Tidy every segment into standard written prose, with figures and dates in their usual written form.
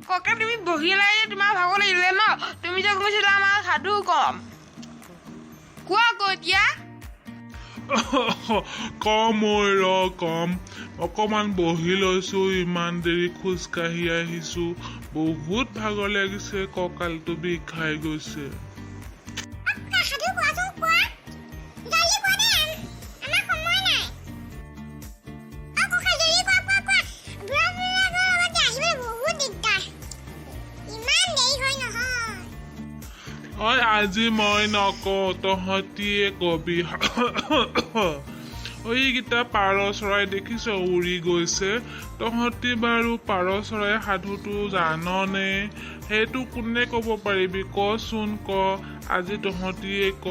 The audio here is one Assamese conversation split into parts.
ককা, তুমি বহিলা যে, তোমাৰ ভাগৰ লাগিলে ন? তুমি যে কৈছিলা আমাৰ সাধু কম, কোৱা আকৌ এতিয়া। কম ঐ, ৰ কম। অকণমান বহি লৈছো। ইমান দেৰি খোজকাঢ়ি আহিছো, বহুত ভাগৰ লাগিছে, কঁকালটো বিষাই গৈছে। সাধু কোৱাচোন, কোৱা, জলদি কোৱা দেই, আমাৰ সময় নাই। অ ককা, জলদি কোৱা, কোৱা, কোৱা। বুঢ়া বুঢ়ীৰ লগত আহিবলৈ বহুত দিগদাৰ, ইমান দেৰি হয় নহয়। ঐ, আজি মই নকওঁ, তহঁতিয়ে কবি। এইকেইটা পাৰ চৰাই দেখিছ, উৰি গৈছে। তহঁতি বাৰু পাৰ চৰাই সাধুটো জাননে? সেইটো কোনে ক'ব পাৰিবি? কচোন ক, আজি তহঁতিয়ে ক।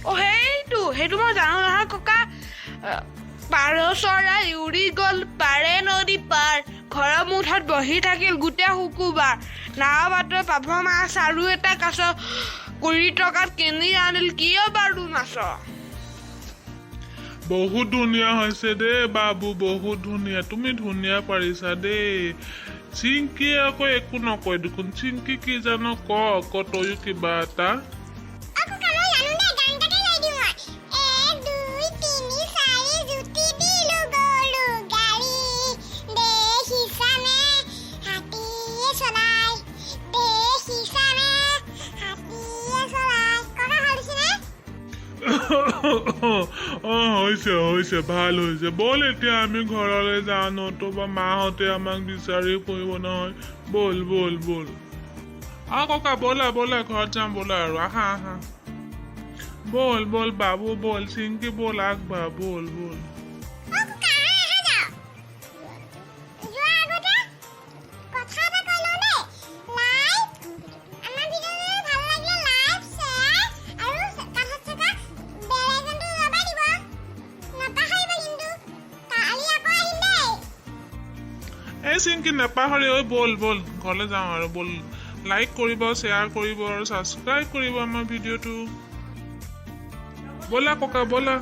অ, সেইটো মই জানো নহয় ককা। পাৰ চৰাই উৰি গ'ল পাৰে নদী পাৰ, ঘৰৰ মুঠত বহি থাকিল গোটেই শুকুৰবাৰ। নাও বাটৰ পাভ মাছ আৰু এটা কাছ, 20 টকাত কিনি আনিল, কিয় বাৰু নাচ? বহুত ধুনীয়া হৈছে দেই বাবু, বহুত ধুনীয়া। তুমি ধুনীয়া পাৰিছা দেই। চিংকিয়ে আকৌ একো নকয় দেখোন। চিংকি, কি জান ক আকৌ, তয়ো কিবা এটা। অ ককা, মই জানো দেই, গান এটাকে গাই দিওঁ মই। 1, 2, 3, 4, জুতি দিলো গৰু গাড়ী, দেখিছানে হাতীয়ে চলাই, দেখিছানে হাতীয়ে চলাই। ককা, ভাল হৈছেনে? অ, হৈছে হৈছে, ভাল হৈছে। ব'ল, এতিয়া আমি ঘৰলৈ যাওঁ, নতুবা মাহঁতে আমাক বিচাৰি ফুৰিব নহয়। ব'ল ব'ল ব'ল। অ ককা, ব'লা ব'লা, ঘৰত যাম ব'লা আৰু। আহা আহা, ব'ল ব'ল বাবু, ব'ল চিংকি, ব'ল, আগবাঢ়, ব'ল ব'ল। অ ককা, আহা আহা, যাওঁ। যোৱাৰ আগতে কথা এটা কৈ লওঁ দেই। লাইক, আমাৰ ভিডিঅ'টো ভাল লাগিলে লাইক, শ্বেয়াৰ আৰু কাষত থকা বেল আইকনটো দবাই দিব নাপাহৰিব কিন্তু। কালি আকৌ আহিম দেই। এই চিংকি, নাপাহৰি ঐ। ব'ল ব'ল, ঘৰলৈ যাওঁ আৰু ব'ল। লাইক কৰিব, শ্বেয়াৰ কৰিব আৰু ছাবস্ক্ৰাইব কৰিব আমাৰ ভিডিঅ'টো। ব'লা ককা, ব'লা।